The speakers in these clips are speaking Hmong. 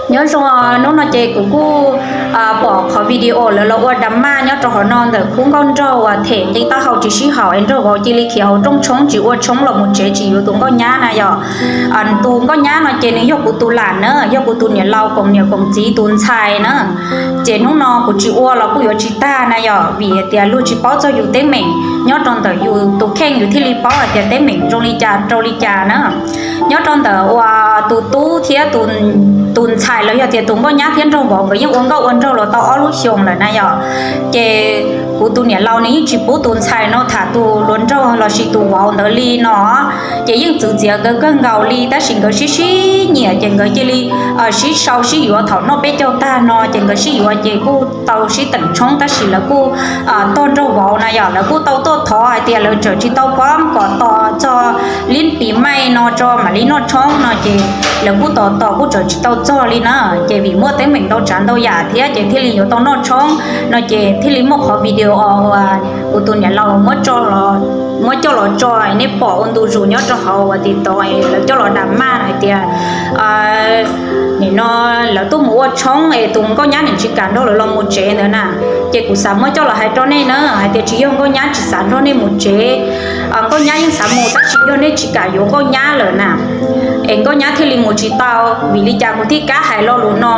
Nyob zoo, hnub no ces kuv kuj pom qhov video lawv los ua drama nyob rau hauv no ntawm khub nkauj nraug uas them nqi taub hau tsis sib haum es nraug vauv cia li khiav hauv rooj tshoob tsis ua tshoob los mus tsev tsis yuav tus nkauj nyab na yom. Tus nkauj nyab no ces nws yog kuv tus lam na, yog kuv tus niam laus koom niam koom txiv tus ntxhais na. Ces hnub no kuv tsis ua los kuj yuav tsis tag na yom, vim hais tias luag tsis paub txog yus teeb meem, nyob rau ntawm yus tus kheej yus thiaj li paub hais tias teeb meem zoo li cas rau li cas na. Nyob rau ntawm uas tus tub thiab tus ntxhais los yog tias tus nkauj nyab thiab nraug vauv nkawd yeej ua nkauj ua nraug los tau ob lub xyoos lawm na yom. Ces kuv tus niam laus nws yeej tsis pub tus ntxhais no tham tus hluas nraug lossis tus vauv ntawd li no. Ces yeej txwv txiav nkawd kawg nkaus li, tab sis nkawd sib sib nyiam ces nkawd cia li sib sau sib yuav. Thaum noj peb caug tag no ces nkawd sib yuav ces kuj tau sib teem tshoob, tab sis lawv kuj tog nraug vauv na yom, lawv kuj tau tuaj thov hais tias lawv tseem tsis tau pom kom tos txog lib pis maij no tso mam li noj tshoob no ces lawv kuj tos tos kuj tseem tsis tau txog li na. Ces vim muaj teeb meem ntau tsav ntau yam thiab ces thiaj li yuav tau noj tshoob no ces thiaj li muaj qhov video uas kuv tus niam laus muab coj los tso nej pom ua ntu zus nyob rau hauv uas TikTok lawv coj los drama hais tias nim no lawv tuaj mus ua tshoob es tus nkauj nyab nws tsis kam nrog lawv los mus tsev ntawd na. Ces kuv xav muab coj los hais rau nej na hais tias tsis yog nkauj nyab tsis xav nrog nej mus tsev, nkauj nyab yeej xav mus tab sis yog nej tsis kam yuav nkauj nyab lawm na, es nkauj nyab thiaj li mus tsis tau. Vim li cas kuv thiaj kam hais lo lus no?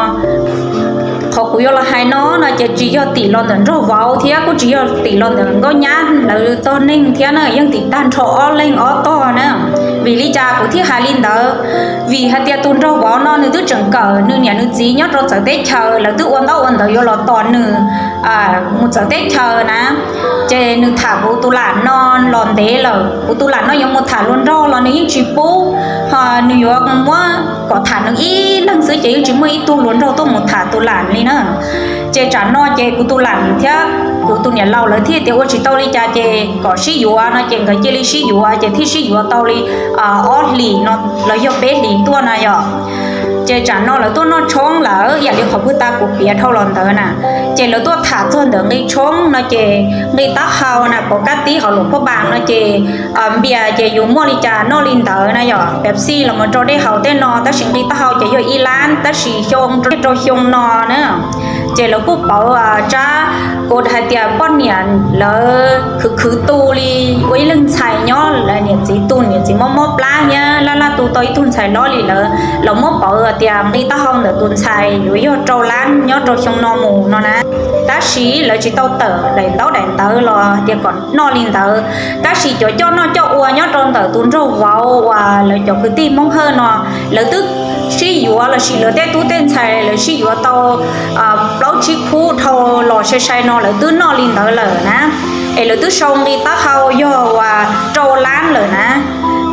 Qhov kuv yuav los hais no no ces tsis yog tim los ntawm nraug vauv thiab kuj tsis yog tim los ntawm nkauj nyab lawv tog neeg thiab na, yeej tim tag nrho ob leeg ob tog na. Vim li cas kuv thiaj hais li ntawd? Vim hais tias tus nraug vauv no nws twb tseem kawm nws niam nws txiv nyob rau txawv teb chaws, lawv twb ua ntaub ua ntawv yuav los tos nws mus txawv teb chaws na. Ces nws tham kuv tus lam no los ntev lawm, kuv tus lam no yuav mus tham hluas nraug los nws yeej tsis pub, ho nws yuav muab kom tham nws ib leeg xwb ces yeej tsis muaj ib tug hluas nraug tuaj mus tham tus lam li na. Ces tsam no ces kuv tus lam thiab kuv tus niam laus lawv thiaj tias ua tsis tau li cas ces kom sib yuav no ces nkawd cia li sib yuav ces thiaj sib yuav tau li ob hlis no los yog peb hlis tuaj na yom. Ces tsam no lawv tuaj noj tshoob lawm ib yam li qhov pug ta kuv piav dhau los ntawd na. Ces lawv tuaj tham txog ntawm nqi tshoob no ces nqi taub hau na, pov kab tib hauv luam phab npas no ces npias ces yus muaj li cas noj li ntawd na yom, Pepsi los mus rau dej haus tej no, tab sis nqi taub hau ces yog ib lab, tab sis xyoo rau xyoo no na. Ces lawv kuj pauv tsab kuv hais tias poj niam lawv khwv khwv tu li ua ib leeg ntxhais nyob, niam txiv tu niam txiv mob mob plab thiab laj laj tu tau ib tug ntxhais hlob li lawm, los muab pauv tias nqi taub hau ntawm tus ntxhais yuav yog rau lab nyob rau xyoo no mus no na. Tab sis lawv tsis tau tawm daim ntaub daim ntawv los tias kom noj li ntawd. Tab sis cov coj noj coj ua nyob rau ntawm tus nraug vauv uas lawv cov kwv tij Hmoob Hawj no, lawv twb sib yuav lossis lawv tej tub tej ntxhais lawv sib yuav tau plaub tsib khub dhau los sai sai no lawv twb noj li ntawd lawm na. Es lawv twb sau nqi taub hau yog uas rau lab lawm na.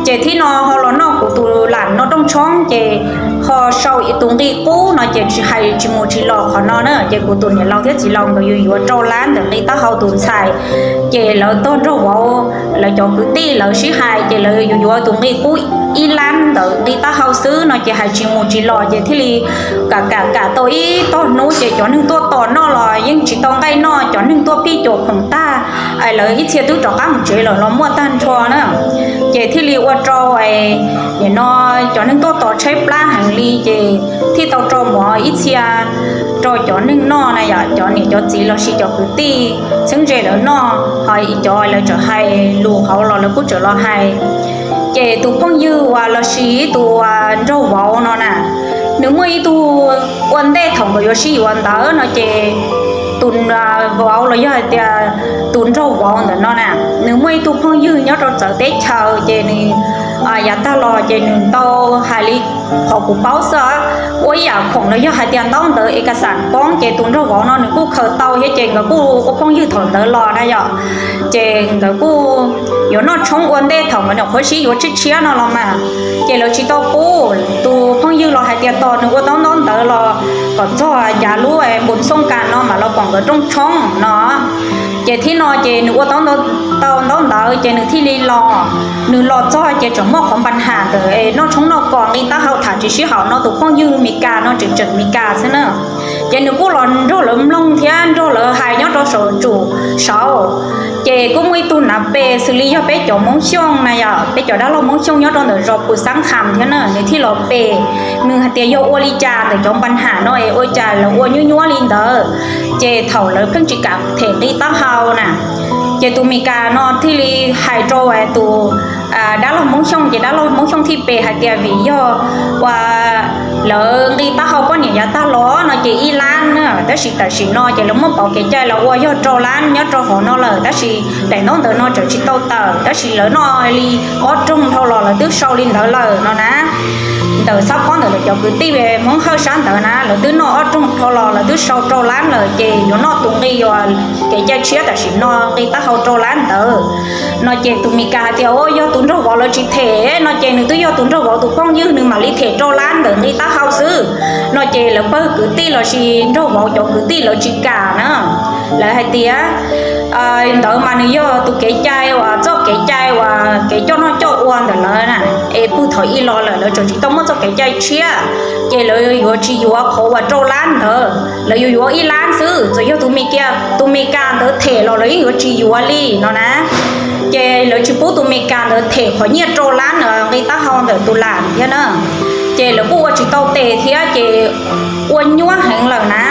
Ces thib no ho los noj kuv tus lam no rooj tshoob ces ho sau tus nqi qub no ces tsis hais tsis mus tsis los qhov no na. Ces kuv tus niam laus thiab txiv laus nkawd yuav yuav rau lab ntawm nqi taub hau tus ntxhais. Ces lawv tog nraug vauv lawv cov kwv tij lawv sib hais ces lawv yuav yuav tus nqi qub ib lab ntawm nqi taub hau xwb no ces hais tsis mus tsis los ces thiaj li kam kam kam tau ib tog hnub ces cov neeg tuaj tos noj los yeej tsis tau nqaij noj, cov neeg tuaj pij caum khoom tag, lawv ib txhia twb rov qab mus tsev lawm los muaj tag nrho na. Ces thiaj li ua rau nim no cov neeg tuaj tos tshaib plab heev li ces thiaj tau rau mov ib txhia rau cov neeg noj na yom, cov niam cov txiv lossis cov kwv tij txheeb ze lawv noj, ho cov lawv tseem hais lus hauv los lawv kuj tseem los hais. Ces tus phooj ywg uas lossis tus nraug vauv no na, nws muaj ib tug, ua ntej thaum nkawd yuav sib yuav ntawd no ces tus vauv los yog hais tias tus nraug vauv ntawm no na, nws muaj ib tug phooj ywg nyob rau txawv teb chaws ces nws yav tag los ces nws tau hais li qhov kuv paub xwb, ua ib yam khoom los yog hais tias ntaub ntawv es kas xam poob ces tus nraug vauv no nws kuj khaws tau thiab ces nkawd kuj ua phooj ywg thaum ntawd los na yom. Ces nkawd kuj yuav noj tshoob ua ntej thaum nkawd nyuam qhuav sib yuav tshiab tshiab no los mas, ces lawv tsis tau pub. Tus phooj ywg los hais tias tos nws ua tau ntaub ntawv los kom txog yav lub npus xooj kas no mam los pom nkawd rooj tshoob no. Ces thib no ces nws ua tau ntaub ntawv ces nws thiaj li los. Nws los txog ces tseem muaj qhov npa ham ntawm noj tshoob noj kos nqi taub hau tham tsis sib haum no, tus phooj ywg Mes Kas no tseem tseem Mes Kas xwb na. Ces nws kuj los nrog lawv mloog thiab nrog lawv hais nyob rau saum tsum saud. Ces kuj muaj ib tug nav pes xws li yog peb cov Hmoob Xyooj na yom, peb cov dab laug Hmoob Xyooj nyob rau ntawm zos Pus Xab Kham thiab na, nws thiaj los pes. Nws hais tias yog ua li cas ntawm cov npa ham no es ua cas lawv ua nyuaj nyuaj li ntawd, ces thaum lawv pheej tsis kam them nqi taub hau na. Ces tus Mes Kas no thiaj li hais rau tus dab laug Hmoob Xyooj, ces dab laug Hmoob Xyooj thiaj pes hais tias vim yog ua lawv nqi taub hau poj niam yav tag los no ces ib lab na, tab sis tam sim no ces lawv muab pauv kev cai los ua yog rau lab nyob rau hauv no lawm, tab sis daim ntaub ntawv no tseem tsis tau tawm, tab sis lawv noj li ob roog dhau los lawv twb sau li ntawd lawm no na. Ntawm xab phob ntawm lawv cov kwv tij Hmoob Hawj sab ntawd na, lawv twb noj ob roog dhau los lawv twb sau rau lab lawm, ces yuav noj tus nqi uas kev cai tshiab tam sim no nqi taub hau rau lab ntawd no. Ces tus Mes Kas hais tias o, yog tus nraug vauv lawv tsis them no ces nws twb yog tus nraug vauv tus phooj ywg, nws mam li them rau lab ntawm nqi taub hau xwb no. Ces lawv pawg kwv tij los sis nraug vauv cov kwv tij lawv tsis kam na. Lawv hais tias ntawd mas nws yog tus kev cai uas txoj kev cai uas kev coj noj coj ua ntawm lawv na, es pw thaum ub los lawm lawv tseem tsis tau muaj txoj kev cai tshiab, ces lawv yuav tsis yuav qhov uas rau lab ntawd, lawv yuav yuav ib lab xwb. Txawm yog tus Mes Kas, tus Mes Kas ntawd them los lawv yeej yuav tsis yuav li no na. Ces lawv tsis pub tus Mes Kas ntawd them qhov nyiaj rau lab nqi taub hau ntawm tus lam thiab na. Ces lawv kuj ua tsis tau tes thiab ces ua nyuaj heev lawm na.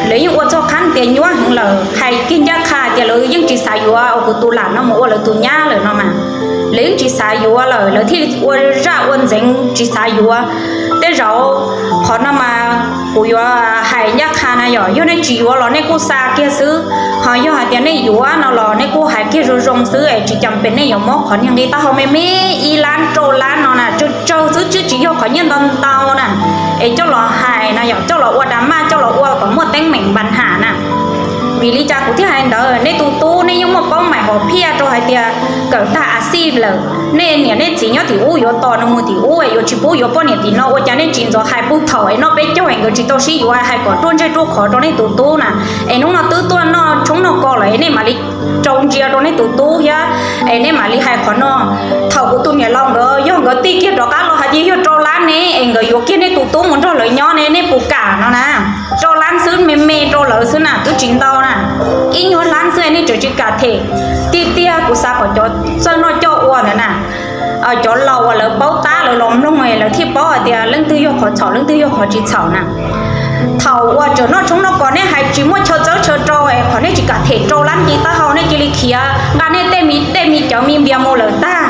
Lawv yeej ua txog qhab tias nyuaj heev lawm, hais kiag ncaj qha tias lawv yeej tsis xav yuav uas kuv tus lam no mus ua lawv tus nyab lawm no mas. Lawv yeej tsis xav yuav lawm, lawv thiaj ua zaj ua ntxeev tsis xav yuav. Tej zaum qhov no mas kuv yuav hais ncaj qha na yom, yog nej tsis yuav los nej kuj xa kiag xwb, ho yog hais tias nej yuav no los nej kuj hais kiag zoo zoo xwb es tsis cam pem nej yuav muab qhov niag nqi taub hau me me ib lab rau lab no na, tsawg tsawg xwb twb tsis yog qhov nyiaj ntau ntau na, es coj los hais na yom, coj los ua drama, coj los ua kom muaj teeb meem npa ham na. Vim li cas kuv thiaj hais ntawd? Nej tus tub nej yeej muaj paub mais hom phiaj rau hais tias kawm tag a xij lawm, nej niam nej txiv nyob tim ub yuav tos nws mus tim ub, yuav tsis pub yuav poj niam tim no, ua cas nej tsis ntxov hais puag thaum es noj peb caug es nkawd tsis tau sib yuav, hais kom ruaj ntsej ruaj qhov rau nej tus tub na? Es hnub no twb tuaj noj tshoob noj kos lawm es nej mam li rau ntsia rau nej tus tub thiab, es nej mam li hais qhov no. Thaum kuv tus niam laus nkawd yog nkawd tig kiag rov qab los hais tias yog rau lab ne es nkawd yuav kiag nej tus tub mus nrog lawv nyob ne, nej puas kam no na? Rau lab xwb, me me rau lawv xwb na, twb tsis ntau na, ib nyuag lab xwb nej tseem tsis kam them. Tiag tiag kuv xav kom cov txawj noj coj ua ntawd na, cov laus uas lawv paub tab lawv los mloog lawv thiaj paub hais tias leej twg yog qhov txhaum leej twg yog qhov tsis txhaum na. Thaum uas tseem noj tshoob noj kos nej hais tsis muaj chaw txawb chaw rau es qhov nej tsis kam them rau lab nqi taub hau, nej cia li khiav nqa nej tej me tej me cawv me npias mus lawm tag.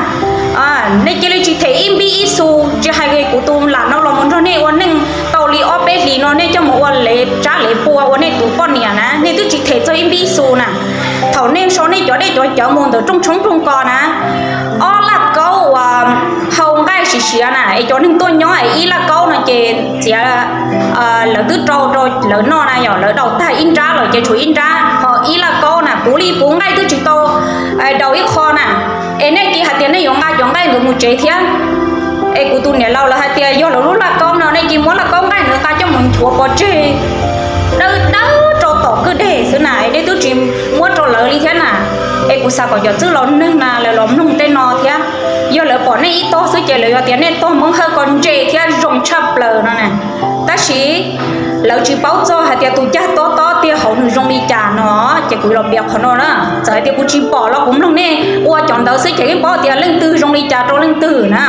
Nej cia li tsis them ib npib ib xu, tsis hais kuv tus lam no los mus nrog nej ua neej tau li ob peb hlis no, nej coj mus ua lev tsab lev pua ua nej tus poj niam na, nej twb tsis them txog ib npib ib xu na. Thaum nej sau nej cov dej cov cawv mus ntawm rooj tshoob rooj kos na, ob laj kaub uas hau nqaij siav siav na, es cov neeg tuaj nyob es ib laj kaub no ces txiav, lawv twb rau rau lawv noj na, yog lawv daus tag ib nrab lawm ces tshuav ib nrab, ho ib laj kaub na puv li puv nqaij twb tsis tau daus ib qho na. Es nej cia hais tias nej yuav nqa cov nqaij ntawd mus tsev thiab. Es kuv tus niam laus lawv hais tias yog lawv lub laj kaub no nej cia muab laj kaub nqaij ntawd nqa coj mus nchuav pov tseg dawb dawb rau tom kwj deg xwb na, es nej twb tsis muab rau lawv li thiab na. Es kuv xav kom cov txwj laus neeg na lawv los mloog tej no thiab. Yog lawv pom nej ib tog xwb ces lawv yuav tias nej tog Hmoob Hawj ko ntse thiab zoo tshaj plaws no na. Tab sis lawv tsis paub txog hais tias tus cag tob tob tiag hauv nws zoo li cas no, ces kuv los piav qhov no na. Txawm hais tias kuv tsis pom los kuv mloog nej ua cov ntawd xwb ces yeej paub tias leej twg zoo li cas rau leej twg na.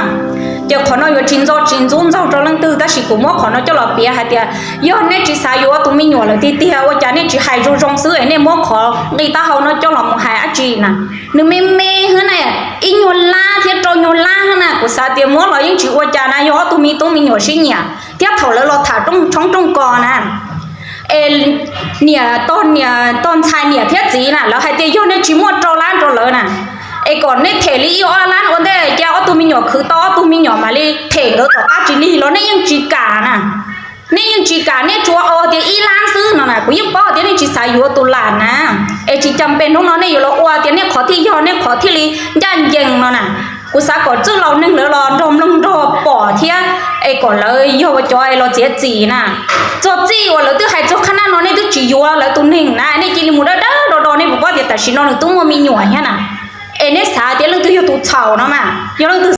Ces qhov no yuav tsis ntxo tsis ntxub ntxaug rau leej twg, tab sis kuv muab qhov no coj los piav hais tias yog nej tsis xav yuav tus me nyuam lawm tiag tiag ua cas nej tsis hais zoo zoo xwb es nej muab qhov nqi taub hau no coj los mus hais dab tsi na? Nws me me xwb na, ib nyuag lab thiab rau nyuag lab xwb na, kuv xav tias muab los yeej tsis ua cas na, yog ob tug me tub me nyuam sib nyiam thiab thaum lawv los tham rooj tshoob rooj kos na. Es niam tog niam tog ntxhais niam thiab txiv na lawv hais tias yog nej tsis muaj rau lab rau lawv na, es kom nej them li ib ob lab ua ntej, cia ob tug me nyuam khwv tau ob tug me nyuam mam li them nkawd tom qab tsis lig los nej yeej tsis kam na. Nej yeej tsis kam, nej tsuas ua tias ib lab xwb no na, kuv yeej paub tias nej tsis xav yuav tus lam na. Es tsis cas pes hnub no nej yuav los ua tias nej qhov thiaj yog nej qhov thiaj li ncaj ncees no na. Kuv xav kom txwj laus neeg lawv los nrog mloog nrog pom thiab, es kom lawv yog ua cov es los txiav txim na. Txog txij uas lawv twb hais txog qhab nab no nej twb tsis yuav lawv tus neeg na, nej cia li mus dawb dawb do do, nej puas paub tias tam sim no nws twb muaj me nyuam thiab na. Es nej xav tias leej twg yog tus txhaum no mas yog leej twg